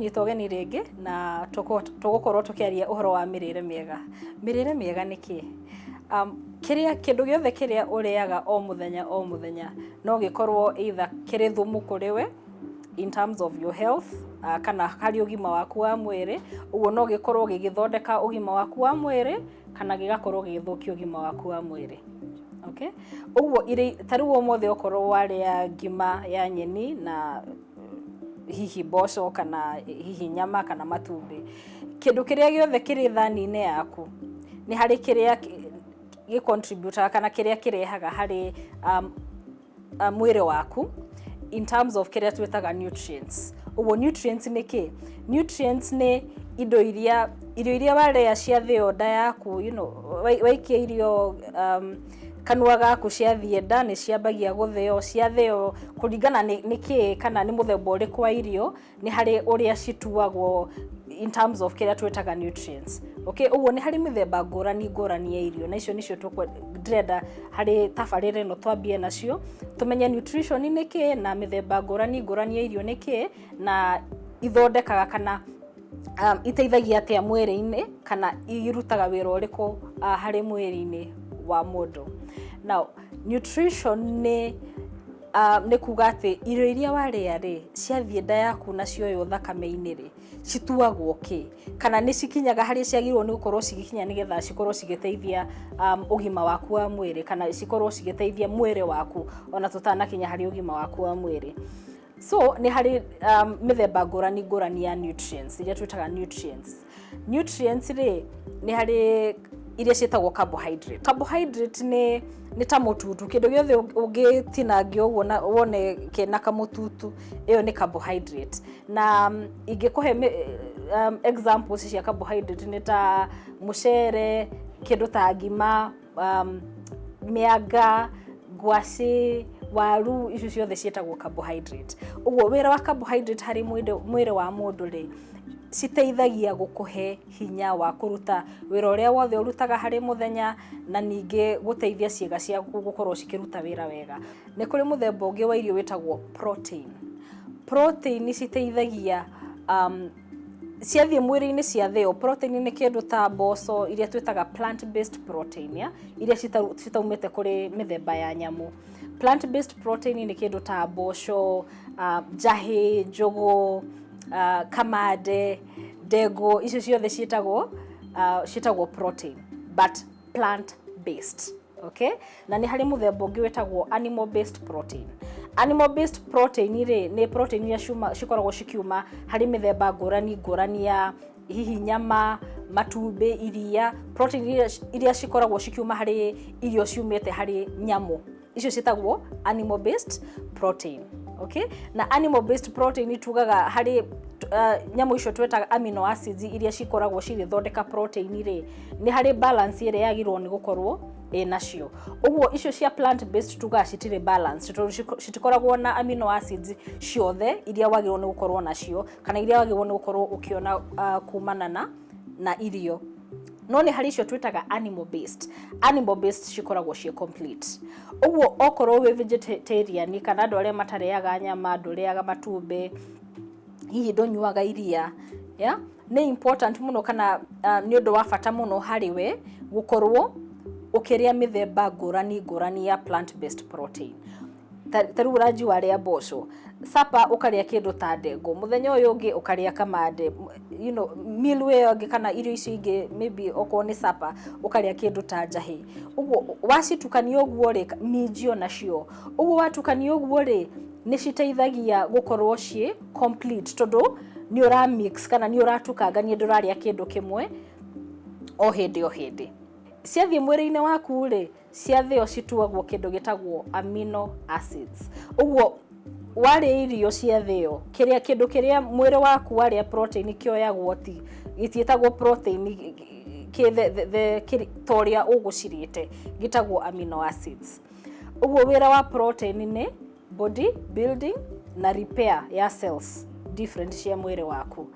Ndakũnyita ũgeni rĩngĩ na tũgũkorwo tũkĩaria ũhoro wa mĩrĩre mĩega. Mĩrĩre mĩega nĩ kĩĩ? Kĩrĩa kĩndũ gĩothe kĩrĩa ũrĩaga o mũthenya o mũthenya no gĩkorwo either kĩrĩ thumu kũrĩ we in terms of your health, kana harĩ ũgima waku wa mwĩrĩ. Ũguo no gĩkorwo gĩgĩthondeka ũgima waku wa mwĩrĩ kana gĩgakorwo gĩgĩthũkia ũgima waku wa mwĩrĩ. Okay? Ũguo ta rĩu ũmũthĩ okorwo warĩa ngima ya nyeni na hihi mboco kana hihi nyama kana matumbĩ, kĩndũ kĩrĩa gĩothe kĩrĩ thani-inĩ yaku nĩ harĩ kĩrĩa gĩ contribute kana kĩrĩa kĩrehaga harĩ mwĩrĩ waku in terms of kĩrĩa twĩtaga nutrients. Ũguo nutrients nĩ kĩ? Nutrients nĩ indo iria, irio iria warĩa ciathĩo nda yaku, waikia irio kanua gaku ciathiĩ nda, nĩ ciambagia gũthĩo. Ciathĩo, kũringana nĩ kĩ kana nĩ mũthemba ũrĩkũ wa irio, nĩ harĩ ũrĩa cituagwo in terms of kĩrĩa twĩtaga nutrients. Okay, ũguo nĩ harĩ mĩthemba ngũrani ngũrani ya irio, na icio nĩcio ndĩrenda harĩ tabarĩra ĩno twambie nacio, tũmenye nutrition nĩ kĩ na mĩthemba ngũrani ngũrani ya irio nĩ kĩ na ithondekaga kana iteithagia atĩa mwĩrĩ-inĩ kana irutaga wĩra ũrĩkũ harĩ mwĩrĩ-inĩ wa mũndũ. Now, nutrition nĩ kuga atĩ irio iria warĩa rĩ, ciathiĩ nda yaku na cioywo thakame-inĩ rĩ, cituagwo kĩ kana nĩ cikinyaga harĩa ciagĩrĩirwo nĩ gũkorwo cigĩkinya nĩgetha cikorwo cigĩteithia ũgima waku wa mwĩrĩ kana cikorwo cigĩteithia mwĩrĩ waku ona tũtanakinya harĩ ũgima waku wa mwĩrĩ. So nĩ harĩ mĩthemba ngũrani ngũrani ya nutrients iria twĩtaga nutrients. Nutrients rĩ, nĩ harĩ iria ciĩtagwo carbohydrate. Carbohydrate nĩ ta mũtutu, kĩndũ gĩothe ũngĩtinangia ũguo na wone kĩna kamũtutu, ĩyo nĩ carbohydrate. Na ingĩkũhe examples cia carbohydrate nĩ ta mũcere, kĩndũ ta ngima, mĩanga, ngwacĩ, waru, icio ciothe ciĩtagwo carbohydrate. Ũguo wĩra wa carbohydrate harĩ mwĩrĩ wa mũndũ rĩ, citeithagia gũkũhe hinya wa kũruta wĩra ũrĩa wothe ũrutaga harĩ mũthenya na ningĩ gũteithia ciĩga ciaku gũkorwo cikĩruta wĩra wega. Nĩ kũrĩ mũthemba ũngĩ wa irio wĩtagwo protein. Protein citeithagia ciathiĩ mwĩrĩ-inĩ ciathĩo. Protein nĩ kĩndũ ta mboco iria twĩtaga plant based protein, ya iria citaumĩte kũrĩ mĩthemba ya nyamũ. Plant based protein nĩ kĩndũ ta mboco, njahĩ, njũgũ, kamande, ndengũ, icio ciothe ciĩtagwo protein but plant based. Okay, na nĩ harĩ mũthemba ũngĩ wĩtagwo animal based protein. Animal based protein rĩ, nĩ protein iria cikoragwo cikiuma harĩ mĩthemba ngũrani ngũrani ya hihi nyama, matumbĩ, iria, protein iria cikoragwo cikiuma harĩ irio ciumĩte harĩ nyamũ, icio ciĩtagwo animal based protein. Okay, na animal based protein tugaga harĩ nyamũ icio twĩtaga amino acids iria cikoragwo cigĩthondeka protein rĩ, nĩ harĩ balance ĩrĩa yagĩrĩirwo nĩ gũkorwo ĩ nacio. Ũguo icio cia plant based tugaga citirĩ balance tondũ citikoragwo na amino acids ciothe iria wagĩrĩirwo nĩ gũkorwo nacio kana iria wagĩrĩirwo nĩ gũkorwo ũkĩona kumana na irio. No nĩ harĩ icio twĩtaga animal based. Animal based cikoragwo ciĩ complete. Ũguo okorwo wĩ vegetarian kana andũ arĩa matarĩaga nyama, ndũrĩaga matumbĩ, hihi ndũnyuaga iria, yeah? Nĩ important mũno kana nĩ ũndũ wa bata mũno harĩ we gũkorwo ũkĩrĩa mĩthemba ngũrani ngũrani ya plant based protein. Ta rĩu ranji warĩa mboco, supper ũkarĩa kĩndũ ta ndengũ, mũthenya ũyũ ũngĩ ũkarĩa kamande, meal ĩyo ĩngĩ kana irio icio ingĩ, maybe okorwo nĩ supper ũkarĩa kĩndũ ta njahĩ. Ũguo wacitukania ũguo rĩ, minji onacio ũguo watukania ũguo rĩ, nĩ citeithagia gũkorwo ciĩ complete tondũ nĩ ũra mix kana nĩ ũratukangania, ndũrarĩa kĩndũ kĩmwe o hĩndĩ o hĩndĩ. Ciathiĩ mwĩrĩ-inĩ waku rĩ, ciathĩo cituagwo kĩndũ gĩtagwo amino acids. Ũguo warĩa irio ciathĩo, kĩrĩa kĩndũ kĩrĩa mwĩrĩ waku warĩa protein kĩoyagwo ti gĩtiĩtagwo protein kĩ the ta ũrĩa ũgũcirĩte, gĩtagwo amino acids. Ũguo wĩra wa protein nĩ body building na repair ya cells different cia mwĩrĩ waku.